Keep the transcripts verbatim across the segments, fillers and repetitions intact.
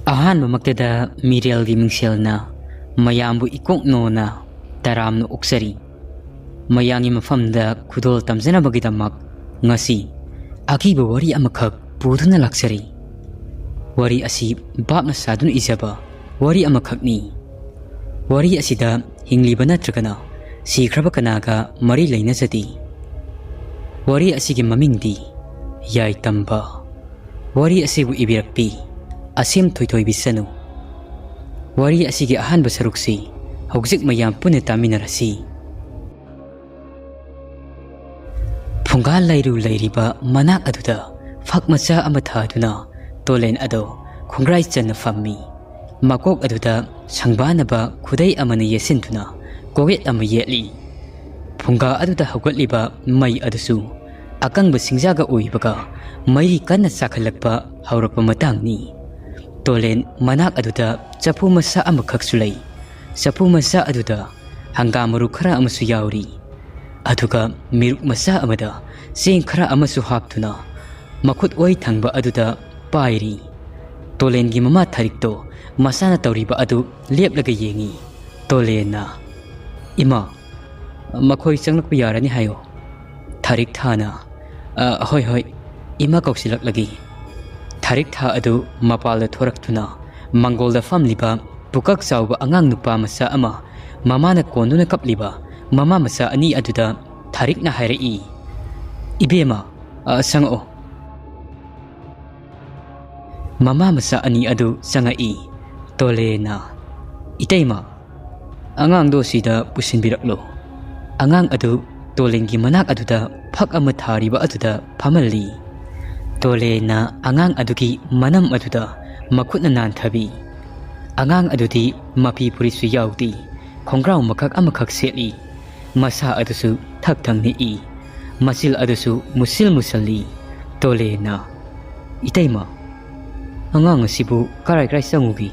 ꯑꯍꯥꯟꯕꯃꯛꯇꯗ ꯃꯤꯔꯦꯜꯒꯤ ꯃꯤꯡꯁꯦꯜꯅ ꯃꯌꯥꯝꯕꯨ ꯏꯀꯣꯛ ꯅꯣꯅ ꯇꯔꯥꯝꯅ ꯑꯣꯛꯆꯔꯤ꯫ ꯃꯌꯥꯝꯒꯤ ꯃꯐꯝꯗ ꯈꯨꯗꯣꯜ ꯇꯝꯖꯅꯕꯒꯤꯗꯃꯛ ꯉꯁꯤ ꯑꯀꯤꯕ ꯋꯥꯔꯤ ꯑꯃꯈꯛ ꯄꯨꯗꯨꯅ ꯂꯥꯛꯆꯔꯤ꯫ ꯋꯥꯔꯤ ꯑꯁꯤ ꯚꯥꯞꯅ ꯁꯥꯗꯨꯅ ꯏꯖꯕ ꯋꯥꯔꯤ ꯑꯃꯈꯛꯅꯤ꯫ ꯋꯥꯔꯤ ꯑꯁꯤꯗ ꯍꯤꯡꯂꯤꯕ ꯅꯠꯇ꯭ꯔꯒꯅ ꯁꯤꯈ꯭ꯔꯕ ꯀꯅꯥꯒ ꯃꯔꯤ ꯂꯩꯅꯖꯗꯦ꯫ ꯋꯥꯔꯤ ꯑꯁꯤꯒꯤ ꯃꯃꯤꯡꯗꯤ ꯌꯥꯏꯇꯝꯕ꯫ ꯋꯥꯔꯤ ꯑꯁꯤꯕꯨ ꯏꯕꯤꯔꯛꯄꯤ ꯑꯁꯦꯝ ꯊꯣꯏꯊꯣꯏꯕꯤ ꯁꯅꯨ꯫ ꯋꯥꯔꯤ ꯑꯁꯤꯒꯤ ꯑꯍꯥꯟꯕ ꯁꯔꯨꯛꯁꯤ ꯍꯧꯖꯤꯛ ꯃꯌꯥꯝ ꯄꯨꯟꯅ ꯇꯥꯃꯤꯟꯅꯔꯁꯤ꯫ ꯐꯨꯡꯒꯥ ꯂꯩꯔꯨ ꯂꯩꯔꯤꯕ ꯃꯅꯥꯛ ꯑꯗꯨꯗ ꯐꯛ ꯃꯆꯥ ꯑꯃ ꯊꯥꯗꯨꯅ ꯇꯣꯂꯦꯟ ꯑꯗꯣ ꯈꯣꯡꯒ꯭ꯔꯥꯏ ꯆꯟꯅ ꯐꯝꯃꯤ꯫ ꯃꯀꯣꯛ ꯑꯗꯨꯗ ꯁꯪꯕꯥꯅꯕ ꯈꯨꯗꯩ ꯑꯃꯅ ꯌꯦꯠꯁꯤꯟꯗꯨꯅ ꯀꯣꯛꯌꯦꯠ ꯑꯃ ꯌꯦꯠꯂꯤ꯫ ꯐꯨꯡꯒꯥ ꯑꯗꯨꯗ ꯍꯧꯒꯠꯂꯤꯕ ꯃꯩ ꯑꯗꯨꯁꯨ ꯑꯀꯪꯕ ꯁꯤꯡꯖꯥꯒ ꯑꯣꯏꯕꯒ ꯃꯩꯔꯤ ꯀꯟꯅ ꯆꯥꯛꯈꯠꯂꯛꯄ ꯍꯧꯔꯛꯄ ꯃꯇꯥꯡꯅꯤ꯫ ꯇꯣꯂꯦꯟ ꯃꯅꯥꯛ ꯑꯗꯨꯗ ꯆꯐꯨ ꯃꯆꯥ ꯑꯃꯈꯛꯁꯨ ꯂꯩ꯫ ꯆꯐꯨ ꯃꯆꯥ ꯑꯗꯨꯗ ꯍꯪꯒꯥꯝ ꯃꯔꯨ ꯈꯔ ꯑꯃꯁꯨ ꯌꯥꯎꯔꯤ꯫ ꯑꯗꯨꯒ ꯃꯤꯔꯨꯛ ꯃꯆꯥ ꯑꯃꯗ ꯆꯦꯡ ꯈꯔ ꯑꯃꯁꯨ ꯍꯥꯞꯇꯨꯅ ꯃꯈꯨꯠ ꯑꯣꯏ ꯊꯪꯕ ꯑꯗꯨꯗ ꯄꯥꯏꯔꯤ꯫ ꯇꯣꯂꯦꯟꯒꯤ ꯃꯃꯥ ꯊꯥꯔꯤꯛꯇꯣ ꯃꯁꯥꯅ ꯇꯧꯔꯤꯕ ꯑꯗꯨ ꯂꯦꯞꯂꯒ ꯌꯦꯡꯉꯤ꯫ ꯇꯣꯂꯦꯟꯅ, "ꯏꯃꯥ, ꯃꯈꯣꯏ ꯆꯪꯂꯛꯄ ꯌꯥꯔꯅꯤ ꯍꯥꯏꯌꯣ꯫" ꯊꯥꯔꯤꯛ ꯊꯥꯅ, "ꯑ, ꯍꯣꯏ, ꯍꯣꯏ, ꯏꯃꯥ ꯀꯧꯁꯤꯜꯂꯛꯂꯒꯦ꯫" ꯊꯥꯔꯤꯛ ꯊꯥ ꯑꯗꯨ ꯃꯄꯥꯜꯗ ꯊꯣꯔꯛꯇꯨꯅ ꯃꯪꯒꯣꯜꯗ ꯐꯝꯂꯤꯕ ꯄꯨꯀꯛ ꯆꯥꯎꯕ ꯑꯉꯥꯡ ꯅꯨꯄꯥ ꯃꯆꯥ ꯑꯃ ꯃꯃꯥꯅ ꯀꯣꯟꯗꯨꯅ ꯀꯞꯂꯤꯕ ꯃꯃꯥ ꯃꯆꯥ ꯑꯅꯤ ꯑꯗꯨꯗ ꯊꯥꯔꯤꯛꯅ ꯍꯥꯏꯔꯛꯏ, "ꯏꯕꯦꯝꯃ, ꯑ, ꯆꯪꯉꯛꯑꯣ꯫" ꯃꯃꯥ ꯃꯆꯥ ꯑꯅꯤ ꯑꯗꯨ ꯆꯪꯉꯛꯏ꯫ ꯇꯣꯂꯦꯟꯅ, "ꯏꯇꯩꯃ, ꯑꯉꯥꯡꯗꯣ ꯁꯤꯗ ꯄꯨꯁꯤꯟꯕꯤꯔꯛꯂꯣ꯫" ꯑꯉꯥꯡ ꯑꯗꯨ ꯇꯣꯂꯦꯟꯒꯤ ꯃꯅꯥꯛ ꯑꯗꯨꯗ ꯐꯛ ꯑꯃ ꯊꯥꯔꯤꯕ ꯑꯗꯨꯗ ꯐꯝꯍꯜꯂꯤ꯫ ꯇꯣꯂꯦꯟꯅ ꯑꯉꯥꯡ ꯑꯗꯨꯒꯤ ꯃꯅꯝ ꯑꯗꯨꯗ ꯃꯈꯨꯠꯅ ꯅꯥꯟꯊꯕꯤ꯫ ꯑꯉꯥꯡ ꯑꯗꯨꯗꯤ ꯃꯐꯤ ꯐꯨꯔꯤꯠꯁꯨ ꯌꯥꯎꯗꯦ, ꯈꯣꯡꯒ꯭ꯔꯥꯎ ꯃꯀꯛ ꯑꯃꯈꯛ ꯁꯦꯠꯂꯤ꯫ ꯃꯁꯥ ꯑꯗꯨꯁꯨ ꯊꯛ ꯊꯪ ꯅꯤꯛꯏ꯫ ꯃꯆꯤꯜ ꯑꯗꯨꯁꯨ ꯃꯨꯁꯤꯜ ꯃꯨꯁꯜꯂꯤ꯫ ꯇꯣꯂꯦꯟꯅ, "ꯏꯇꯩꯃ, ꯑꯉꯥꯡ ꯑꯁꯤꯕꯨ ꯀꯔꯥꯏ ꯀꯔꯥꯏ ꯆꯪꯉꯨꯒꯦ?"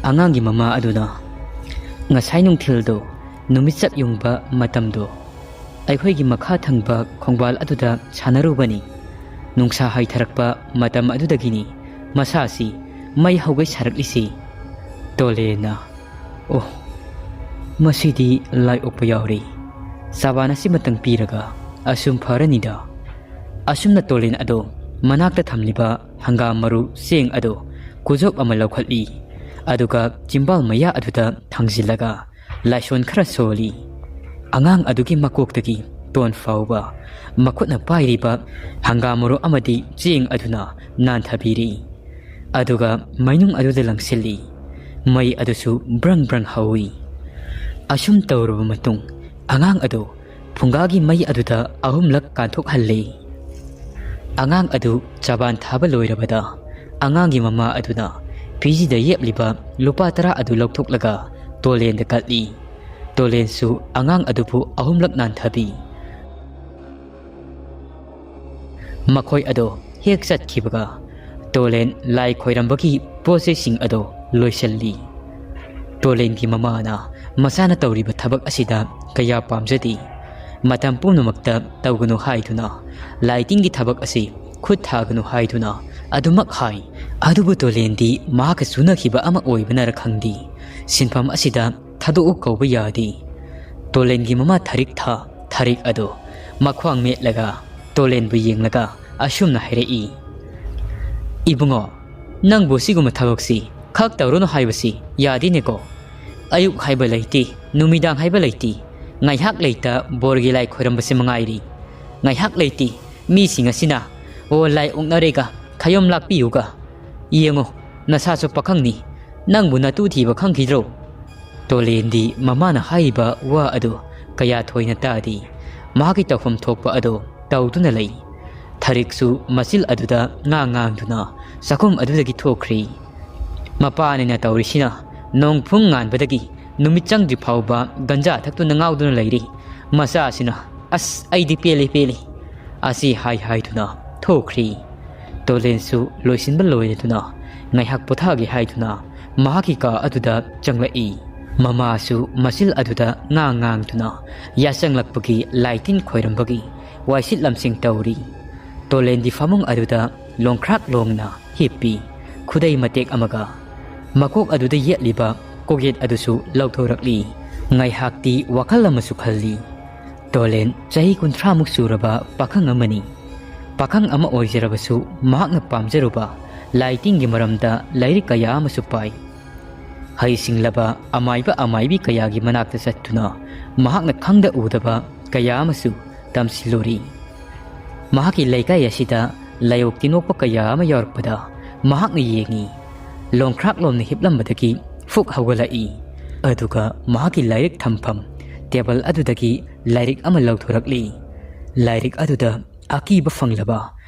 ꯑꯉꯥꯡꯒꯤ ꯃꯃꯥ ꯑꯗꯨꯅ, "ꯉꯁꯥꯏ ꯅꯨꯡꯊꯤꯜꯗꯣ ꯅꯨꯃꯤꯠ ꯆꯞ ꯌꯨꯡꯕ ꯃꯇꯝꯗꯣ ꯑꯩꯈꯣꯏꯒꯤ ꯃꯈꯥ ꯊꯪꯕ ꯈꯣꯡꯕꯥꯜ ꯑꯗꯨꯗ ꯁꯥꯟꯅꯔꯨꯕꯅꯤ꯫ ꯅꯨꯡꯁꯥ ꯍꯥꯏꯊꯔꯛꯄ ꯃꯇꯝ ꯑꯗꯨꯗꯒꯤꯅꯤ ꯃꯁꯥꯁꯤ ꯃꯩ ꯍꯧꯒꯩ ꯁꯥꯔꯛꯂꯤꯁꯤ? ꯇꯣꯂꯦꯟꯅ, "ꯑꯣ, ꯃꯁꯤꯗꯤ ꯂꯥꯏ ꯑꯣꯛꯄ ꯌꯥꯎꯔꯤ꯫ ꯆꯥꯕꯥꯟ ꯑꯁꯤꯃꯇꯪ ꯄꯤꯔꯒ ꯑꯁꯨꯝ ꯐꯔꯅꯤꯗ"꯫ ꯑꯁꯨꯝꯅ ꯇꯣꯂꯦꯟ ꯑꯗꯣ ꯃꯅꯥꯛꯇ ꯊꯝꯂꯤꯕ ꯍꯪꯒꯥꯝ ꯃꯔꯨ ꯆꯦꯡ ꯑꯗꯣ ꯈꯨꯖꯣꯞ ꯑꯃ ꯂꯧꯈꯠꯂꯤ꯫ ꯑꯗꯨꯒ ꯆꯤꯝꯕꯥꯜ ꯃꯌꯥ ꯑꯗꯨꯗ ꯊꯥꯡꯖꯤꯜꯂꯒ ꯂꯥꯏꯁꯣꯟ ꯈꯔ ꯁꯣꯜꯂꯤ꯫ ꯑꯉꯥꯡ ꯑꯗꯨꯒꯤ ꯃꯀꯣꯛꯇꯒꯤ ꯇꯣꯟ ꯐꯥꯎꯕ ꯃꯈꯨꯠꯅ ꯄꯥꯏꯔꯤꯕ ꯍꯪꯒꯥꯝ ꯃꯔꯨ ꯑꯃꯗꯤ ꯆꯦꯡ ꯑꯗꯨꯅ ꯅꯥꯟꯊꯕꯤꯔꯤ꯫ ꯑꯗꯨꯒ ꯃꯩꯅꯨꯡ ꯑꯗꯨꯗ ꯂꯪꯁꯤꯜꯂꯤ꯫ ꯃꯩ ꯑꯗꯨꯁꯨ ꯕ꯭ꯔꯪ ꯕ꯭ꯔꯪ ꯍꯧꯏ꯫ ꯑꯁꯨꯝ ꯇꯧꯔꯕ ꯃꯇꯨꯡ, ꯑꯉꯥꯡ ꯑꯗꯨ ꯐꯨꯡꯒꯥꯒꯤ ꯃꯩ ꯑꯗꯨꯗ ꯑꯍꯨꯝꯂꯛ ꯀꯥꯟꯊꯣꯛꯍꯜꯂꯤ꯫ ꯑꯉꯥꯡ ꯑꯗꯨ ꯆꯕꯥꯟ ꯊꯥꯕ ꯂꯣꯏꯔꯕꯗ, ꯑꯉꯥꯡꯒꯤ ꯃꯃꯥ ꯑꯗꯨꯅ ꯐꯤꯖꯤꯗ ꯌꯦꯞꯂꯤꯕ ꯂꯨꯄꯥ ꯇꯔꯥ ꯑꯗꯨ ꯂꯧꯊꯣꯛꯂꯒ ꯇꯣꯂꯦꯟꯗ ꯀꯠꯂꯤ꯫ ꯇꯣꯂꯦꯟꯁꯨ ꯑꯉꯥꯡ ꯑꯗꯨꯕꯨ ꯑꯍꯨꯝꯂꯛ ꯅꯥꯟꯊꯕꯤ꯫ ꯃꯈꯣꯏ ꯑꯗꯣ ꯍꯦꯛ ꯆꯠꯈꯤꯕꯒ, ꯇꯣꯂꯦꯟ ꯂꯥꯏ ꯈꯣꯏꯔꯝꯕꯒꯤ ꯄꯣꯠ ꯆꯩꯁꯤꯡ ꯑꯗꯣ ꯂꯣꯏꯁꯤꯜꯂꯤ꯫ ꯇꯣꯂꯦꯟꯒꯤ ꯃꯃꯥꯅ ꯃꯆꯥꯅ ꯇꯧꯔꯤꯕ ꯊꯕꯛ ꯑꯁꯤꯗ ꯀꯌꯥ ꯄꯥꯝꯖꯗꯦ꯫ ꯃꯇꯝ ꯄꯨꯝꯅꯃꯛꯇ ꯇꯧꯒꯅꯨ ꯍꯥꯏꯗꯨꯅ, ꯂꯥꯏ ꯇꯤꯟꯒꯤ ꯊꯕꯛ ꯑꯁꯤ ꯈꯨꯠ ꯊꯥꯒꯅꯨ ꯍꯥꯏꯗꯨꯅ ꯑꯗꯨꯃꯛ ꯍꯥꯏ꯫ ꯑꯗꯨꯕꯨ ꯇꯣꯂꯦꯟꯗꯤ ꯃꯍꯥꯛꯀ ꯆꯨꯅꯈꯤꯕ ꯑꯃ ꯑꯣꯏꯕꯅꯔ ꯈꯪꯗꯦ, ꯁꯤꯟꯐꯝ ꯑꯁꯤꯗ ꯊꯥꯗꯣꯛꯎ ꯀꯧꯕ ꯌꯥꯗꯦ꯫ ꯇꯣꯂꯦꯟꯒꯤ ꯃꯃꯥ ꯊꯥꯔꯤꯛ ꯊꯥ, ꯊꯥꯔꯤꯛ ꯑꯗꯣ ꯃꯈ꯭ꯋꯥꯡ ꯃꯦꯠꯂꯒ ꯇꯣꯂꯦꯟꯕꯨ ꯌꯦꯡꯂꯒ ꯑꯁꯨꯝꯅ ꯍꯥꯏꯔꯛꯏ, "ꯏꯕꯨꯡꯉꯣ, ꯅꯪꯕꯨ ꯁꯤꯒꯨꯝꯕ ꯊꯕꯛꯁꯤ ꯈꯛ ꯇꯧꯔꯨꯅꯨ ꯍꯥꯏꯕꯁꯤ ꯌꯥꯗꯦꯅꯦꯀꯣ꯫ ꯑꯌꯨꯛ ꯍꯥꯏꯕ ꯂꯩꯇꯦ, ꯅꯨꯃꯤꯗꯥꯡ ꯍꯥꯏꯕ ꯂꯩꯇꯦ, ꯉꯥꯏꯍꯥꯛ ꯂꯩꯇ ꯕꯣꯔꯒꯤ ꯂꯥꯏ ꯈꯣꯏꯔꯝꯕꯁꯤ ꯃꯉꯥꯏꯔꯤ꯫ ꯉꯥꯏꯍꯥꯛ ꯂꯩꯇꯦ, ꯃꯤꯁꯤꯡ ꯑꯁꯤꯅ ꯑꯣ ꯂꯥꯏ ꯑꯣꯛꯅꯔꯦꯒ ꯈꯌꯣꯝ ꯂꯥꯛꯄꯤꯌꯨꯒ꯫ ꯌꯦꯡꯉꯣ, ꯅꯁꯥꯁꯨ ꯄꯥꯈꯪꯅꯤ, ꯅꯪꯕꯨ ꯅꯇꯨ ꯊꯤꯕ ꯈꯪꯈꯤꯗ꯭ꯔꯣ?" ꯇꯣꯂꯦꯟꯗꯤ ꯃꯃꯥꯅ ꯍꯥꯏꯔꯤꯕ ꯋꯥ ꯑꯗꯨ ꯀꯌꯥ ꯊꯣꯏꯅ ꯇꯥꯗꯦ꯫ ꯃꯍꯥꯛꯀꯤ ꯇꯧꯐꯝ ꯊꯣꯛꯄ ꯑꯗꯨ ꯇꯧꯗꯨꯅ ꯂꯩ꯫ ꯊꯥꯔꯤꯛꯁꯨ ꯃꯆꯤꯜ ꯑꯗꯨꯗ ꯉꯥꯡ ꯉꯥꯡꯗꯨꯅ ꯆꯥꯛꯈꯨꯝ ꯑꯗꯨꯗꯒꯤ ꯊꯣꯛꯈ꯭ꯔꯤ꯫ ꯃꯄꯥꯅꯤꯅ ꯇꯧꯔꯤꯁꯤꯅ ꯅꯣꯡ ꯐꯨꯡ ꯉꯥꯟꯕꯗꯒꯤ ꯅꯨꯃꯤꯠ ꯆꯪꯗ꯭ꯔꯤ ꯐꯥꯎꯕ ꯒꯟꯖꯥ ꯊꯛꯇꯨꯅ ꯉꯥꯎꯗꯨꯅ ꯂꯩꯔꯤ꯫ ꯃꯆꯥꯁꯤꯅ, "ꯑꯁ, ꯑꯩꯗꯤ ꯄꯦꯜꯂꯦ, ꯄꯦꯜꯂꯦ" ꯑꯁꯤ ꯍꯥꯏ ꯍꯥꯏꯗꯨꯅ ꯊꯣꯛꯈ꯭ꯔꯤ꯫ ꯇꯣꯂꯦꯟꯁꯨ ꯂꯣꯏꯁꯤꯟꯕ ꯂꯣꯏꯔꯗꯨꯅ ꯉꯥꯏꯍꯥꯛ ꯄꯣꯊꯥꯒꯦ ꯍꯥꯏꯗꯨꯅ ꯃꯍꯥꯛꯀꯤ ꯀꯥ ꯑꯗꯨꯗ ꯆꯪꯂꯛꯏ꯫ ꯃꯃꯥꯁꯨ ꯃꯆꯤꯜ ꯑꯗꯨꯗ ꯉꯥꯡ ꯉꯥꯡꯗꯨꯅ ꯌꯥꯆꯪꯂꯛꯄꯒꯤ ꯂꯥꯏꯇꯤꯟ ꯈꯣꯏꯔꯝꯕꯒꯤ ꯋꯥꯏꯁꯤꯠ ꯂꯝꯁꯤꯡ ꯇꯧꯔꯤ꯫ ꯇꯣꯂꯦꯟꯗꯤ ꯐꯃꯨꯡ ꯑꯗꯨꯗ ꯂꯣꯡꯈ꯭ꯔꯥꯛ ꯂꯣꯡꯅ ꯍꯤꯞꯄꯤ꯫ ꯈꯨꯗꯩ ꯃꯇꯦꯛ ꯑꯃꯒ ꯃꯀꯣꯛ ꯑꯗꯨꯗ ꯌꯦꯠꯂꯤꯕ ꯀꯣꯛꯌꯦꯠ ꯑꯗꯨꯁꯨ ꯂꯧꯊꯣꯔꯛꯂꯤ꯫ ꯉꯥꯏꯍꯥꯛꯇꯤ ꯋꯥꯈꯜ ꯑꯃꯁꯨ ꯈꯜꯂꯤ꯫ ꯇꯣꯂꯦꯟ ꯆꯍꯤ ꯀꯨꯟꯊ꯭ꯔꯥꯃꯨꯛ ꯁꯨꯔꯕ ꯄꯥꯈꯪ ꯑꯃꯅꯤ꯫ ꯄꯥꯈꯪ ꯑꯃ ꯑꯣꯏꯖꯔꯕꯁꯨ ꯃꯍꯥꯛꯅ ꯄꯥꯝꯖꯔꯨꯕ ꯂꯥꯏ ꯇꯤꯟꯒꯤ ꯃꯔꯝꯗ ꯂꯥꯏꯔꯤꯛ ꯀꯌꯥ ꯑꯃꯁꯨ ꯄꯥꯏ꯫ ꯍꯩꯁꯤꯡꯂꯕ ꯑꯃꯥꯏꯕ ꯑꯃꯥꯏꯕꯤ ꯀꯌꯥꯒꯤ ꯃꯅꯥꯛꯇ ꯆꯠꯇꯨꯅ ꯃꯍꯥꯛꯅ ꯈꯪꯗ ꯎꯗꯕ ꯀꯌꯥ ꯑꯃꯁꯨ ꯇꯝꯁꯤꯜꯂꯨꯔꯤ꯫ ꯃꯍꯥꯛꯀꯤ ꯂꯩꯀꯥꯏ ꯑꯁꯤꯗ ꯂꯥꯏꯑꯣꯛ ꯇꯤꯟꯑꯣꯛꯄ ꯀꯌꯥ ꯑꯃ ꯌꯥꯎꯔꯛꯄꯗ ꯃꯍꯥꯛꯅ ꯌꯦꯡꯏ꯫ ꯂꯣꯡꯈ꯭ꯔꯥꯛ ꯂꯣꯝꯅ ꯍꯤꯞꯂꯝꯕꯗꯒꯤ ꯐꯨꯛ ꯍꯧꯒꯠꯂꯛꯏ꯫ ꯑꯗꯨꯒ ꯃꯍꯥꯛꯀꯤ ꯂꯥꯏꯔꯤꯛ ꯊꯝꯐꯝ ꯇꯦꯕꯜ ꯑꯗꯨꯗꯒꯤ ꯂꯥꯏꯔꯤꯛ ꯑꯃ ꯂꯧꯊꯣꯔꯛꯂꯤ꯫ ꯂꯥꯏꯔꯤꯛ ꯑꯗꯨꯗ ꯑꯀꯤꯕ ꯐꯪꯂꯕ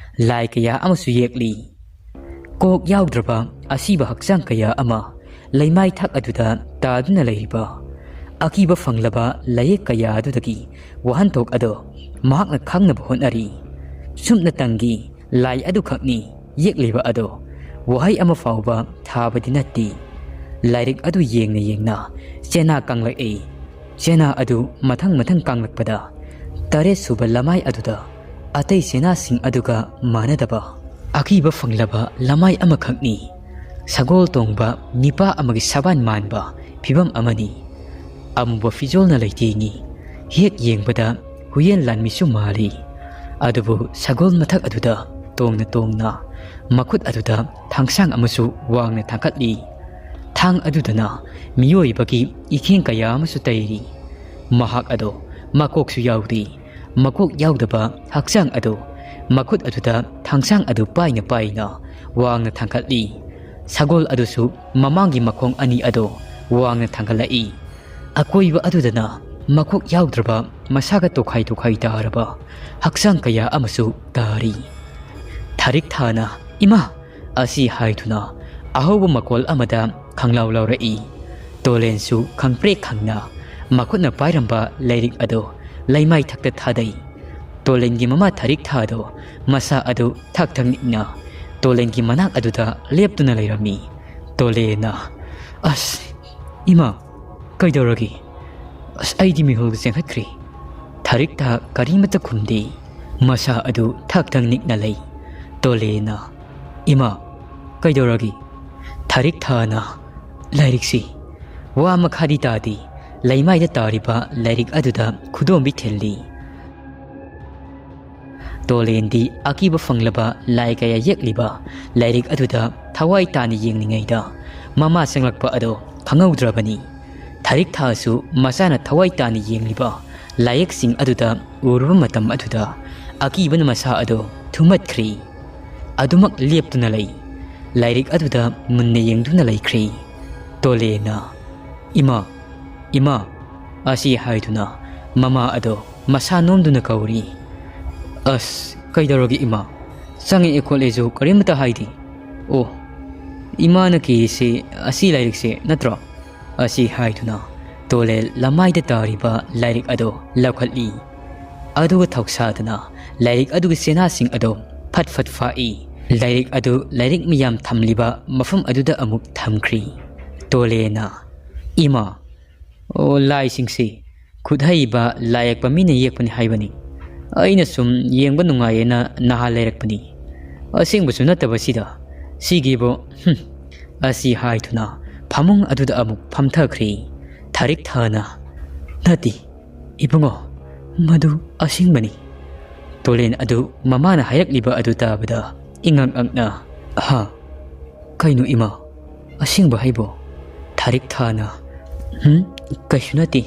ꯂꯥꯏ ꯀꯌꯥ ꯑꯃꯁꯨ ꯌꯦꯛꯂꯤ꯫ ꯀꯣꯛ ꯌꯥꯎꯗ꯭ꯔꯕ ꯑꯁꯤꯕ ꯍꯛꯆꯥꯡ ꯀꯌꯥ ꯑꯃ ꯂꯩꯃꯥꯏ ꯊꯛ ꯑꯗꯨꯗ ꯇꯥꯗꯨꯅ ꯂꯩꯔꯤꯕ ꯑꯀꯤꯕ ꯐꯪꯂꯕ ꯂꯥꯏꯌꯦꯛ ꯀꯌꯥ ꯑꯗꯨꯗꯒꯤ ꯋꯥꯍꯟꯊꯣꯛ ꯑꯗꯣ ꯃꯍꯥꯛꯅ ꯈꯪꯅꯕ ꯍꯣꯠꯅꯔꯤ꯫ ꯁꯨꯞꯅꯇꯪꯒꯤ ꯂꯥꯏ ꯑꯗꯨꯈꯛꯅꯤ ꯌꯦꯛꯂꯤꯕ ꯑꯗꯣ꯫ ꯋꯥꯍꯩ ꯑꯃ ꯐꯥꯎꯕ ꯊꯥꯕꯗꯤ ꯅꯠꯇꯦ꯫ ꯂꯥꯏꯔꯤꯛ ꯑꯗꯨ ꯌꯦꯡꯅ ꯌꯦꯡꯅ ꯆꯦꯅꯥ ꯀꯪꯂꯛꯏ꯫ ꯆꯦꯅꯥ ꯑꯗꯨ ꯃꯊꯪ ꯃꯊꯪ ꯀꯪꯂꯛꯄꯗ ꯇꯔꯦꯠ ꯁꯨꯕ ꯂꯃꯥꯏ ꯑꯗꯨꯗ ꯑꯇꯩ ꯆꯦꯅꯥꯁꯤꯡ ꯑꯗꯨꯒ ꯃꯥꯟꯅꯗꯕ ꯑꯀꯤꯕ ꯐꯪꯂꯕ ꯂꯃꯥꯏ ꯑꯃꯈꯛꯅꯤ꯫ ꯁꯒꯣꯜ ꯇꯣꯡꯕ ꯅꯤꯄꯥ ꯑꯃꯒꯤ ꯁꯕꯥꯟ ꯃꯥꯟꯕ ꯐꯤꯕꯝ ꯑꯃꯅꯤ꯫ ꯑꯃꯨꯕ ꯐꯤꯖꯣꯜꯅ ꯂꯩꯇꯦꯡꯉꯤ꯫ ꯍꯦꯛ ꯌꯦꯡꯕꯗ ꯍꯨꯏꯌꯦꯟ ꯂꯥꯟꯃꯤꯁꯨ ꯃꯥꯜꯂꯤ꯫ ꯑꯗꯨꯕꯨ ꯁꯒꯣꯜ ꯃꯊꯛ ꯑꯗꯨꯗ ꯇꯣꯡꯅ ꯇꯣꯡꯅ ꯃꯈꯨꯠ ꯑꯗꯨꯗ ꯊꯥꯡꯁꯥꯡ ꯑꯃꯁꯨ ꯋꯥꯡꯅ ꯊꯥꯡꯒꯠꯂꯤ꯫ ꯊꯥꯡ ꯑꯗꯨꯗꯅ ꯃꯤꯑꯣꯏꯕꯒꯤ ꯏꯈꯦꯡ ꯀꯌꯥ ꯑꯃꯁꯨ ꯇꯩꯔꯤ꯫ ꯃꯍꯥꯛ ꯑꯗꯣ ꯃꯀꯣꯛꯁꯨ ꯌꯥꯎꯗꯦ꯫ ꯃꯀꯣꯛ ꯌꯥꯎꯗꯕ ꯍꯛꯆꯥꯡ ꯑꯗꯨ ꯃꯈꯨꯠ ꯑꯗꯨꯗ ꯊꯥꯡꯁꯥꯡ ꯑꯗꯨ ꯄꯥꯏꯅ ꯄꯥꯏꯅ ꯋꯥꯡꯅ ꯊꯥꯡꯒꯠꯂꯤ꯫ ꯁꯒꯣꯜ ꯑꯗꯨꯁꯨ ꯃꯃꯥꯡꯒꯤ ꯃꯈꯣꯡ ꯑꯅꯤ ꯑꯗꯨ ꯋꯥꯡꯅ ꯊꯥꯡꯒꯠꯂꯛꯏ꯫ ꯑꯀꯣꯏꯕ ꯑꯗꯨꯗꯅ ꯃꯀꯣꯛ ꯌꯥꯎꯗ꯭ꯔꯕ ꯃꯁꯥꯒ ꯇꯣꯈꯥꯏ ꯇꯣꯈꯥꯏ ꯇꯥꯔꯕ ꯍꯛꯆꯥꯡ ꯀꯌꯥ ꯑꯃꯁꯨ ꯇꯥꯔꯤ꯫ ꯊꯥꯔꯤꯛ ꯊꯥꯅ "ꯏꯃꯥ!" ꯑꯁꯤ ꯍꯥꯏꯗꯨꯅ ꯑꯍꯧꯕ ꯃꯀꯣꯜ ꯑꯃꯗ ꯈꯪꯂꯥꯎ ꯂꯥꯎꯔꯛꯏ꯫ ꯇꯣꯂꯦꯟꯁꯨ ꯈꯪꯄ꯭ꯔꯦꯛ ꯈꯪꯅ ꯃꯈꯨꯠꯅ ꯄꯥꯏꯔꯝꯕ ꯂꯥꯏꯔꯤꯛ ꯑꯗꯨ ꯂꯩꯃꯥꯏ ꯊꯛꯇ ꯊꯥꯗꯩ꯫ ꯇꯣꯂꯦꯟꯒꯤ ꯃꯃꯥ ꯊꯥꯔꯤꯛ ꯊꯥꯗꯣ ꯃꯁꯥ ꯑꯗꯨ ꯊꯛ ꯊꯛ ꯅꯤꯛꯅ ꯇꯣꯂꯦꯟꯒꯤ ꯃꯅꯥꯛ ꯑꯗꯨꯗ ꯂꯦꯞꯇꯨꯅ ꯂꯩꯔꯝꯃꯤ꯫ ꯇꯣꯂꯦꯟꯅ, "ꯑꯁ, ꯏꯃꯥ, ꯀꯩꯗꯧꯔꯒꯦ? ꯑꯁ, ꯑꯩꯗꯤ ꯃꯤꯍꯨꯜꯒ ꯆꯦꯟꯈꯠꯈ꯭ꯔꯦ꯫" ꯊꯥꯔꯤꯛ ꯊꯥ ꯀꯔꯤꯃꯠꯇ ꯈꯨꯝꯗꯦ꯫ ꯃꯁꯥ ꯑꯗꯨ ꯊꯛ ꯊꯛ ꯅꯤꯛꯅ ꯂꯩ꯫ ꯇꯣꯂꯦꯟꯅ, "ꯏꯃꯥ, "ꯀꯩꯗꯧꯔꯒꯦ?" ꯊꯥꯔꯤꯛ ꯊꯥꯅ ꯂꯥꯏꯔꯤꯛꯁꯤ ꯋꯥ ꯃꯈꯥꯗꯤ ꯇꯥꯗꯦ, ꯂꯩꯃꯥꯏꯗ ꯇꯥꯔꯤꯕ ꯂꯥꯏꯔꯤꯛ ꯑꯗꯨꯗ ꯈꯨꯗꯣꯝꯕꯤ ꯊꯤꯜꯂꯤ꯫ ꯇꯣꯂꯦꯟꯗꯤ ꯑꯀꯤꯕ ꯐꯪꯂꯕ ꯂꯥꯏ ꯀꯌꯥ ꯌꯦꯛꯂꯤꯕ ꯂꯥꯏꯔꯤꯛ ꯑꯗꯨꯗ ꯊꯋꯥꯏ ꯇꯥꯅ ꯌꯦꯡꯂꯤꯉꯩꯗ ꯃꯃꯥ ꯆꯪꯂꯛꯄ ꯑꯗꯣ ꯈꯪꯍꯧꯗ꯭ꯔꯕꯅꯤ꯫ ꯊꯥꯔꯤꯛ ꯊꯥꯁꯨ ꯃꯆꯥꯅ ꯊꯋꯥꯏ ꯇꯥꯅ ꯌꯦꯡꯂꯤꯕ ꯂꯥꯏꯌꯦꯛꯁꯤꯡ ꯑꯗꯨꯗ ꯎꯔꯨꯕ ꯃꯇꯝ ꯑꯗꯨꯗ ꯑꯀꯤꯕꯅ ꯃꯁꯥ ꯑꯗꯣ ꯊꯨꯝꯍꯠꯈ꯭ꯔꯤ꯫ ꯑꯗꯨꯃꯛ ꯂꯦꯞꯇꯨꯅ ꯂꯩ꯫ ꯂꯥꯏꯔꯤꯛ ꯑꯗꯨꯗ ꯃꯨꯟꯅ ꯌꯦꯡꯗꯨꯅ ꯂꯩꯈ꯭ꯔꯤ꯫ ꯇꯣꯂꯦꯅ, "ꯏꯃꯥ, ꯏꯃꯥ" ꯑꯁꯤ ꯍꯥꯏꯗꯨꯅ ꯃꯃꯥ ꯑꯗꯣ ꯃꯁꯥ ꯅꯣꯝꯗꯨꯅ ꯀꯧꯔꯤ꯫ "ꯑꯁ, ꯀꯩꯗꯧꯔꯒꯦ ꯏꯃꯥ? ꯆꯪꯉꯛꯑꯦ ꯈꯣꯠꯂꯦꯁꯨ ꯀꯔꯤꯃꯇ ꯍꯥꯏꯗꯦ꯫ ꯑꯣ, ꯏꯃꯥꯅ ꯀꯤꯔꯤꯁꯤ ꯑꯁꯤ ꯂꯥꯏꯔꯤꯛꯁꯦ ꯅꯠꯇ꯭ꯔꯣ?" ꯑꯁꯤ ꯍꯥꯏꯗꯨꯅ ꯇꯣꯂꯦ ꯂꯃꯥꯏꯗ ꯇꯥꯔꯤꯕ ꯂꯥꯏꯔꯤꯛ ꯑꯗꯨ ꯂꯧꯈꯠꯂꯤ꯫ ꯑꯗꯨꯒ ꯊꯧꯁꯥꯗꯅ ꯂꯥꯏꯔꯤꯛ ꯑꯗꯨꯒꯤ ꯆꯦꯅꯥꯁꯤꯡ ꯑꯗꯨ ꯐꯠ ꯐꯠ ꯐꯥꯛꯏ꯫ ꯂꯥꯏꯔꯤꯛ ꯑꯗꯨ ꯂꯥꯏꯔꯤꯛ ꯃꯌꯥꯝ ꯊꯝꯂꯤꯕ ꯃꯐꯝ ꯑꯗꯨꯗ ꯑꯃꯨꯛ ꯊꯝꯈ꯭ꯔꯤ꯫ ꯇꯣꯂꯦꯅ, "ꯏꯃꯥ, ꯑꯣ, ꯂꯥꯏꯁꯤꯡꯁꯤ ꯈꯨꯠ ꯍꯩꯕ ꯂꯥꯏ ꯌꯦꯛꯄ ꯃꯤꯅ ꯌꯦꯛꯄꯅꯤ ꯍꯥꯏꯕꯅꯤ꯫ ꯑꯩꯅ ꯁꯨꯝ ꯌꯦꯡꯕ ꯅꯨꯡꯉꯥꯏꯌꯦꯅ ꯅꯍꯥꯟ ꯂꯩꯔꯛꯄꯅꯤ꯫ ꯑꯁꯦꯡꯕꯁꯨ ꯅꯠꯇꯕꯁꯤꯗ, ꯁꯤꯒꯤꯕꯨ, ꯍꯨꯝ"꯫ ꯑꯁꯤ ꯍꯥꯏꯗꯨꯅ ꯐꯃꯨꯡ ꯑꯗꯨꯗ ꯑꯃꯨꯛ ꯐꯝꯊꯈ꯭ꯔꯦ꯫ ꯊꯥꯔꯤꯛ ꯊꯥꯅ, "ꯅꯠꯇꯦ, ꯏꯕꯨꯡꯉꯣ, ꯃꯗꯨ ꯑꯁꯦꯡꯕꯅꯤ"꯫ ꯇꯣꯂꯦꯟ ꯑꯗꯨ ꯃꯃꯥꯅ ꯍꯥꯏꯔꯛꯂꯤꯕ ꯑꯗꯨ ꯇꯥꯕꯗ ꯏꯉꯛ ꯉꯛꯅ, "ꯍꯥ? ꯀꯩꯅꯣ ꯏꯃꯥ? ꯑꯁꯦꯡꯕ ꯍꯥꯏꯕꯣ?" ꯊꯥꯔꯤꯛ ꯊꯥꯅ, "ꯍꯨꯝ, ꯀꯩꯁꯨ ꯅꯠꯇꯦ꯫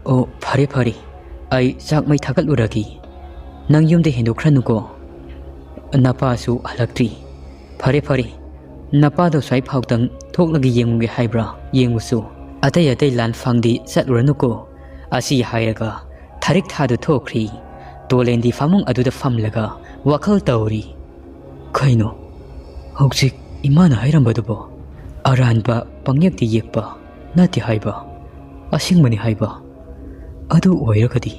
ꯑꯣ, ꯐꯔꯦ ꯐꯔꯦ, ꯑꯩ ꯆꯥꯛ ꯃꯩ ꯊꯥꯒꯠꯂꯨꯔꯒꯦ꯫ ꯅꯪ ꯌꯨꯝꯗ ꯍꯦꯟꯗꯣꯛꯈ꯭ꯔꯅꯨꯀꯣ꯫ ꯅꯄꯥꯁꯨ ꯍꯜꯂꯛꯇ꯭ꯔꯤ꯫ ꯐꯔꯦ ꯐꯔꯦ, ꯅꯄꯥꯗꯣ ꯁ꯭ꯋꯥꯏ ꯐꯥꯎꯇꯪ ꯊꯣꯛꯂꯒ ꯌꯦꯡꯉꯨꯒꯦ ꯍꯥꯏꯕ꯭ꯔꯥ? ꯌꯦꯡꯉꯨꯁꯨ꯫ ꯑꯇꯩ ꯑꯇꯩ ꯂꯥꯟꯐꯥꯡꯗꯤ ꯆꯠꯂꯨꯔꯅꯨꯀꯣ"꯫ ꯑꯁꯤ ꯍꯥꯏꯔꯒ ꯊꯥꯔꯤꯛ ꯊꯥꯗꯨ ꯊꯣꯛꯈ꯭ꯔꯤ꯫ ꯇꯣꯂꯦꯟꯗꯤ ꯐꯃꯨꯡ ꯑꯗꯨꯗ ꯐꯝꯂꯒ ꯋꯥꯈꯜ ꯇꯧꯔꯤ꯫ "ꯀꯩꯅꯣ? ꯍꯧꯖꯤꯛ ꯏꯃꯥꯅ ꯍꯥꯏꯔꯝꯕꯗꯨꯕꯣ? ꯑꯔꯥꯟꯕ ꯄꯪꯌꯦꯛꯇ ꯌꯦꯛꯄ ꯅꯠꯇꯦ ꯍꯥꯏꯕ, ꯑꯁꯦꯡꯕꯅꯤ ꯍꯥꯏꯕ꯫ ꯑꯗꯨ ꯑꯣꯏꯔꯒꯗꯤ,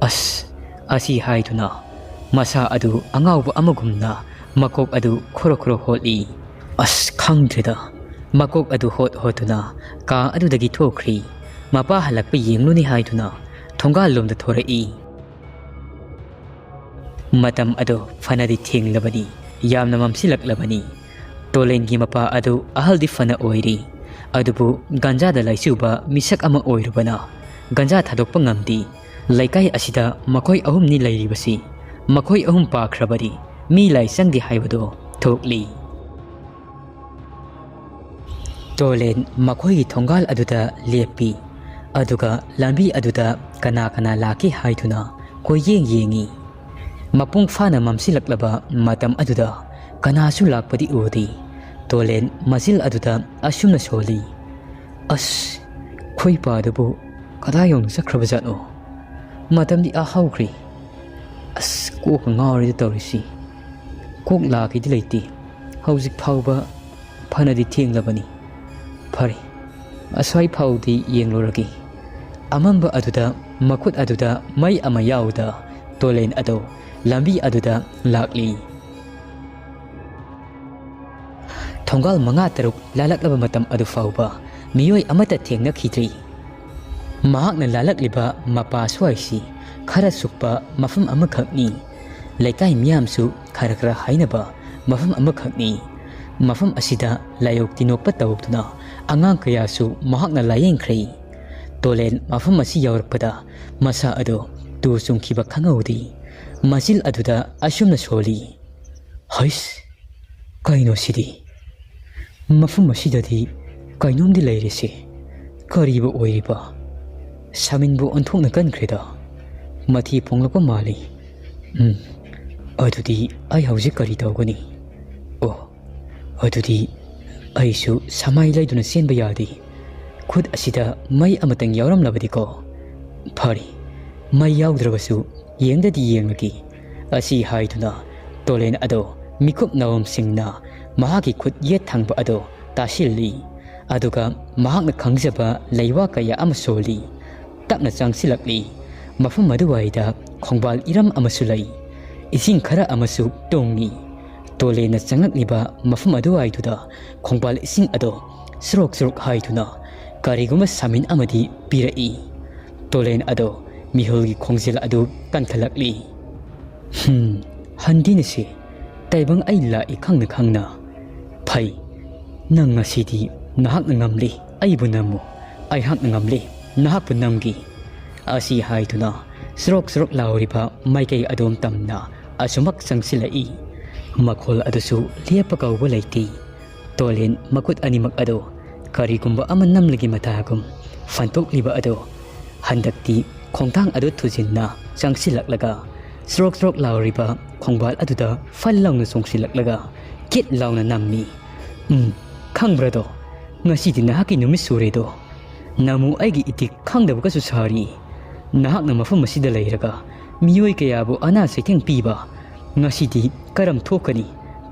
ꯑꯁ"꯫ ꯑꯁꯤ ꯍꯥꯏꯗꯨꯅ ꯃꯁꯥ ꯑꯗꯨ ꯑꯉꯥꯎꯕ ꯑꯃꯒꯨꯝꯅ ꯃꯀꯣꯛ ꯑꯗꯨ ꯈꯣꯔꯣ ꯈꯣꯔꯣ ꯍꯣꯠꯂꯤ꯫ "ꯑꯁ, ꯈꯪꯗ꯭ꯔꯦꯗ"꯫ ꯃꯀꯣꯛ ꯑꯗꯨ ꯍꯣꯠ ꯍꯣꯠꯇꯨꯅ ꯀꯥ ꯑꯗꯨꯗꯒꯤ ꯊꯣꯛꯈ꯭ꯔꯤ꯫ ꯃꯄꯥ ꯍꯜꯂꯛꯄ ꯌꯦꯡꯂꯨꯅꯤ ꯍꯥꯏꯗꯨꯅ ꯊꯣꯡꯒꯥꯜꯂꯣꯝꯗ ꯊꯣꯔꯛꯏ꯫ ꯃꯇꯝ ꯑꯗꯨ ꯐꯅꯗꯤ ꯊꯦꯡꯂꯕꯅꯤ, ꯌꯥꯝꯅ ꯃꯝꯁꯤꯜꯂꯛꯂꯕꯅꯤ꯫ ꯇꯣꯂꯦꯟꯒꯤ ꯃꯄꯥ ꯑꯗꯨ ꯑꯍꯜꯗꯤ ꯐꯅ ꯑꯣꯏꯔꯤ, ꯑꯗꯨꯕꯨ ꯒꯟꯖꯥꯗ ꯂꯥꯏꯆꯨꯕ ꯃꯤꯁꯛ ꯑꯃ ꯑꯣꯏꯔꯨꯕꯅ ꯒꯟꯖꯥ ꯊꯥꯗꯣꯛꯄ ꯉꯝꯗꯦ꯫ ꯂꯩꯀꯥꯏ ꯑꯁꯤꯗ ꯃꯈꯣꯏ ꯑꯍꯨꯝꯅꯤ ꯂꯩꯔꯤꯕꯁꯤ꯫ ꯃꯈꯣꯏ ꯑꯍꯨꯝ ꯄꯥꯈ꯭ꯔꯕꯗꯤ ꯃꯤ ꯂꯥꯏ ꯆꯪꯗꯦ ꯍꯥꯏꯕꯗꯨ ꯊꯣꯛꯂꯤ꯫ ꯇꯣꯂꯦꯟ ꯃꯈꯣꯏꯒꯤ ꯊꯣꯡꯒꯥꯜ ꯑꯗꯨꯗ ꯂꯦꯞꯄꯤ, ꯑꯗꯨꯒ ꯂꯝꯕꯤ ꯑꯗꯨꯗ ꯀꯅꯥ ꯀꯅꯥ ꯂꯥꯛꯀꯦ ꯍꯥꯏꯗꯨꯅ ꯀꯣꯏꯌꯦꯡ ꯌꯦꯡꯉꯤ꯫ ꯃꯄꯨꯡ ꯐꯥꯅ ꯃꯝꯁꯤꯜꯂꯛꯂꯕ ꯃꯇꯝ ꯑꯗꯨꯗ ꯀꯅꯥꯁꯨ ꯂꯥꯛꯄꯗꯤ ꯎꯗꯦ꯫ ꯇꯣꯂꯦꯟ ꯃꯆꯤꯜ ꯑꯗꯨꯗ ꯑꯁꯨꯝꯅ ꯁꯣꯜꯂꯤ, "ꯑꯁ, ꯈꯣꯏꯄꯥꯗꯨꯕꯨ ꯀꯗꯥꯏ ꯌꯧꯅ ꯆꯠꯈ꯭ꯔꯕꯖꯥꯠꯅꯣ? ꯃꯇꯝꯗꯤ ꯑꯥ ꯍꯧꯈ꯭ꯔꯦ꯫ ꯑꯁ, ꯀꯣꯛꯀ ꯉꯥꯎꯔꯦꯗ ꯇꯧꯔꯤꯁꯤ꯫ ꯀꯣꯛ ꯂꯥꯛꯈꯤꯗꯤ ꯂꯩꯇꯦ꯫ ꯍꯧꯖꯤꯛ ꯐꯥꯎꯕ ꯐꯅꯗꯤ ꯊꯦꯡꯂꯕꯅꯤ꯫ ꯐꯔꯦ, ꯑꯁ꯭ꯋꯥꯏ ꯐꯥꯎꯗꯤ ꯌꯦꯡꯂꯨꯔꯒꯦ꯫" ꯑꯃꯝꯕ ꯑꯗꯨꯗ ꯃꯈꯨꯠ ꯑꯗꯨꯗ ꯃꯩ ꯑꯃ ꯌꯥꯎꯗ ꯇꯣꯂꯦꯟ ꯑꯗꯣ ꯂꯝꯕꯤ ꯑꯗꯨꯗ ꯂꯥꯛꯂꯤ꯫ ꯊꯣꯡꯒꯥꯜ ꯃꯉꯥ ꯇꯔꯨꯛ ꯂꯥꯜꯂꯛꯂꯕ ꯃꯇꯝ ꯑꯗꯨ ꯐꯥꯎꯕ ꯃꯤꯑꯣꯏ ꯑꯃꯠꯇ ꯊꯦꯡꯅꯈꯤꯗ꯭ꯔꯤ꯫ ꯃꯍꯥꯛꯅ ꯂꯥꯜꯂꯛꯂꯤꯕ ꯃꯄꯥ ꯁ꯭ꯋꯥꯏꯁꯤ ꯈꯔ ꯁꯨꯛꯄ ꯃꯐꯝ ꯑꯃꯈꯛꯅꯤ꯫ ꯂꯩꯀꯥꯏ ꯃꯤꯌꯥꯝꯁꯨ ꯈꯔ ꯈꯔ ꯍꯥꯏꯅꯕ ꯃꯐꯝ ꯑꯃꯈꯛꯅꯤ꯫ ꯃꯐꯝ ꯑꯁꯤꯗ ꯂꯥꯏꯑꯣꯛ ꯇꯤꯟꯑꯣꯛꯄ ꯇꯧꯗꯨꯅ ꯑꯉꯥꯡ ꯀꯌꯥꯁꯨ ꯃꯍꯥꯛꯅ ꯂꯥꯌꯦꯡꯈ꯭ꯔꯦ꯫ ꯇꯣꯂꯦꯟ ꯃꯐꯝ ꯑꯁꯤ ꯌꯧꯔꯛꯄꯗ ꯃꯁꯥ ꯑꯗꯨ ꯇꯨ ꯆꯨꯡꯈꯤꯕ ꯈꯪꯍꯧꯗꯦ꯫ ꯃꯆꯤꯜ ꯑꯗꯨꯗ ꯑꯁꯨꯝꯅ ꯁꯣꯜꯂꯤ, "ꯍꯩꯁ, ꯀꯩꯅꯣ ꯁꯤꯗꯤ? ꯃꯐꯝ ꯑꯁꯤꯗꯗꯤ ꯀꯩꯅꯣꯝꯗꯤ ꯂꯩꯔꯤꯁꯦ꯫ ꯀꯔꯤꯕꯨ ꯑꯣꯏꯔꯤꯕ? ꯁꯥꯃꯤꯟꯕꯨ ꯑꯣꯟꯊꯣꯛꯅ ꯀꯟꯈ꯭ꯔꯦꯗ꯫ ꯃꯊꯤ ꯐꯣꯡꯂꯛꯄ ꯃꯥꯜꯂꯤ꯫ ꯎꯝ, ꯑꯗꯨꯗꯤ ꯑꯩ ꯍꯧꯖꯤꯛ ꯀꯔꯤ ꯇꯧꯒꯅꯤ? ꯑꯣ, ꯑꯗꯨꯗꯤ ꯑꯩꯁꯨ ꯁꯃꯥꯏ ꯂꯩꯗꯨꯅ ꯆꯦꯟꯕ ꯌꯥꯗꯦ꯫ ꯈꯨꯠ ꯑꯁꯤꯗ ꯃꯩ ꯑꯃꯇꯪ ꯌꯥꯎꯔꯝꯂꯕꯗꯤꯀꯣ꯫ ꯐꯔꯦ, ꯃꯩ ꯌꯥꯎꯗ꯭ꯔꯕꯁꯨ ꯌꯦꯡꯗꯗꯤ ꯌꯦꯡꯂꯒꯦ꯫" ꯑꯁꯤ ꯍꯥꯏꯗꯨꯅ ꯇꯣꯂꯦꯟ ꯑꯗꯣ ꯃꯤꯀꯨꯞ ꯅꯥꯎꯔꯝꯁꯤꯡꯅ ꯃꯍꯥꯛꯀꯤ ꯈꯨꯠ ꯌꯦꯠ ꯊꯪꯕ ꯑꯗꯣ ꯇꯥꯁꯤꯜꯂꯤ꯫ ꯑꯗꯨꯒ ꯃꯍꯥꯛꯅ ꯈꯪꯖꯕ ꯂꯩꯋꯥ ꯀꯌꯥ ꯑꯃ ꯁꯣꯜꯂꯤ꯫ ꯇꯞꯅ ꯆꯪꯁꯤꯜꯂꯛꯂꯤ꯫ ꯃꯐꯝ ꯑꯗꯨꯋꯥꯏꯗ ꯈꯣꯡꯕꯥꯜ ꯏꯔꯝ ꯑꯃꯁꯨ ꯂꯩ꯫ ꯏꯁꯤꯡ ꯈꯔ ꯑꯃꯁꯨ ꯇꯨꯡꯏ꯫ ꯇꯣꯂꯦꯟꯅ ꯆꯪꯂꯛꯂꯤꯕ ꯃꯐꯝ ꯑꯗꯨꯋꯥꯏꯗꯨꯗ ꯈꯣꯡꯕꯥꯜ ꯏꯁꯤꯡ ꯑꯗꯣ ꯁꯨꯔꯣꯛ ꯁꯨꯔꯣꯛ ꯍꯥꯏꯗꯨꯅ ꯀꯔꯤꯒꯨꯝꯕ ꯁꯥꯃꯤꯟ ꯑꯃꯗꯤ ꯄꯤꯔꯛꯏ꯫ ꯇꯣꯂꯦꯟ ꯑꯗꯣ ꯃꯤꯍꯨꯜꯒꯤ ꯈꯣꯡꯖꯦꯜ ꯑꯗꯨ ꯀꯟꯈꯠꯂꯛꯂꯤ꯫ "ꯍꯝ, ꯍꯟꯗꯤꯅꯁꯤ ꯇꯥꯏꯕꯪ ꯑꯩ ꯂꯥꯛꯏ ꯈꯪꯅ ꯈꯪꯅ꯫ "ꯍꯩ, ꯅꯪ ꯉꯁꯤꯗꯤ ꯅꯍꯥꯛꯅ ꯉꯝꯂꯤ꯫ ꯑꯩꯕꯨ ꯅꯝꯃꯨ, ꯑꯩꯍꯥꯛꯅ ꯉꯝꯂꯤ, ꯅꯍꯥꯛꯄꯨ ꯅꯝꯒꯦ" ꯑꯁꯤ ꯍꯥꯏꯗꯨꯅ ꯁ꯭ꯔꯣꯛ ꯁ꯭ꯔꯣꯛ ꯂꯥꯎꯔꯤꯕ ꯃꯥꯏꯀꯩ ꯑꯗꯣꯝ ꯇꯝꯅ ꯑꯁꯨꯃꯛ ꯆꯪꯁꯤꯜꯂꯛꯏ꯫ ꯃꯈꯣꯜ ꯑꯗꯨꯁꯨ ꯂꯦꯞꯄ ꯀꯧꯕ ꯂꯩꯇꯦ꯫ ꯇꯣꯂꯦꯟ ꯃꯈꯨꯠ ꯑꯅꯤꯃꯛ ꯑꯗꯨ ꯀꯔꯤꯒꯨꯝꯕ ꯑꯃ ꯅꯝꯂꯒꯤ ꯃꯇꯥꯒꯨꯝ ꯐꯟꯇꯣꯛꯂꯤꯕ ꯑꯗꯨ ꯍꯟꯗꯛꯇꯤ ꯈꯣꯡꯊꯥꯡ ꯑꯗꯨ ꯊꯨꯖꯤꯟꯅ ꯆꯪꯁꯤꯜꯂꯛꯂꯒ ꯁ꯭ꯔꯣꯛ ꯁ꯭ꯔꯣꯛ ꯂꯥꯎꯔꯤꯕ ꯈꯣꯡꯕꯥꯜ ꯑꯗꯨꯗ ꯐꯜ ꯂꯥꯎꯅ ꯆꯣꯡꯁꯤꯜꯂꯛꯂꯒ ꯀꯤꯠ ꯂꯥꯎꯅ ꯅꯝꯃꯤ꯫ "ꯎꯝ, ꯈꯪꯕ꯭ꯔꯥꯗꯣ? ꯉꯁꯤꯗꯤ ꯅꯍꯥꯛꯀꯤ ꯅꯨꯃꯤꯠ ꯁꯨꯔꯦꯗꯣ꯫ ꯅꯃꯨ ꯑꯩꯒꯤ ꯏꯇꯤꯛ ꯈꯪꯗꯕꯒꯁꯨ ꯁꯥꯔꯤ꯫ ꯅꯍꯥꯛꯅ ꯃꯐꯝ ꯑꯁꯤꯗ ꯂꯩꯔꯒ ꯃꯤꯑꯣꯏ ꯀꯌꯥꯕꯨ ꯑꯅꯥ ꯆꯩꯊꯦꯡ ꯄꯤꯕ, ꯉꯁꯤꯗꯤ ꯀꯔꯝ ꯊꯣꯛꯀꯅꯤ,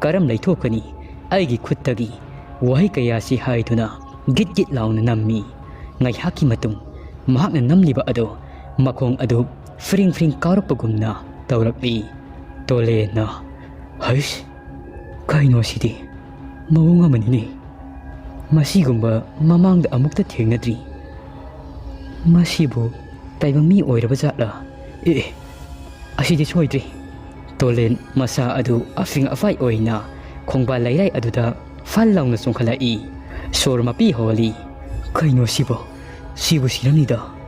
ꯀꯔꯝ ꯂꯩꯊꯣꯛꯀꯅꯤ?" ꯑꯩꯒꯤ ꯈꯨꯠꯇꯒꯤ ꯋꯥꯍꯩ ꯀꯌꯥꯁꯤ ꯍꯥꯏꯗꯨꯅ ꯒꯤꯠ ꯒꯤꯠ ꯂꯥꯎꯅ ꯅꯝꯃꯤ꯫ ꯉꯥꯏꯍꯥꯛꯀꯤ ꯃꯇꯨꯡ ꯃꯍꯥꯛꯅ ꯅꯝꯂꯤꯕ ꯑꯗꯨ ꯃꯈꯣꯡ ꯑꯗꯨ ꯐ꯭ꯔꯤꯡ ꯐ꯭ꯔꯤꯡ ꯀꯥꯎꯔꯛꯄꯒꯨꯝꯅ ꯇꯧꯔꯛꯂꯤ꯫ ꯇꯣꯂꯦꯟꯅ, "ꯍꯩꯁ, ꯀꯩꯅꯣ ꯁꯤꯗꯤ? ꯃꯑꯣꯡ ꯑꯃꯅꯤꯅꯦ꯫ ꯃꯁꯤꯒꯨꯝꯕ ꯃꯃꯥꯡꯗ ꯑꯃꯨꯛꯇ ꯊꯦꯡꯅꯗ꯭ꯔꯤ꯫ ꯃꯁꯤꯕꯨ ꯇꯥꯏꯕꯪ ꯃꯤ ꯑꯣꯏꯔꯕ ꯖꯥꯠꯂꯥ? ꯑꯦ, ꯑꯦ, ꯑꯁꯤꯗꯤ ꯁꯣꯏꯗ꯭ꯔꯦ!" ꯇꯣꯂꯦꯟ ꯃꯁꯥ ꯑꯗꯨ ꯑꯐꯤꯡ ꯑꯐꯥꯏ ꯑꯣꯏꯅ ꯈꯣꯡꯕꯥꯜ ꯂꯩꯔꯥꯏ ꯑꯗꯨꯗ ꯐꯜ ꯂꯥꯎꯅ ꯆꯣꯡꯈꯠꯂꯛꯏ꯫ ꯁꯣꯔ ꯃꯄꯤ ꯍꯣꯜꯂꯤ꯫ "ꯀꯩꯅꯣ ꯁꯤꯕꯣ? ꯁꯤꯕꯨ ꯁꯤꯔꯝꯅꯤꯗ!"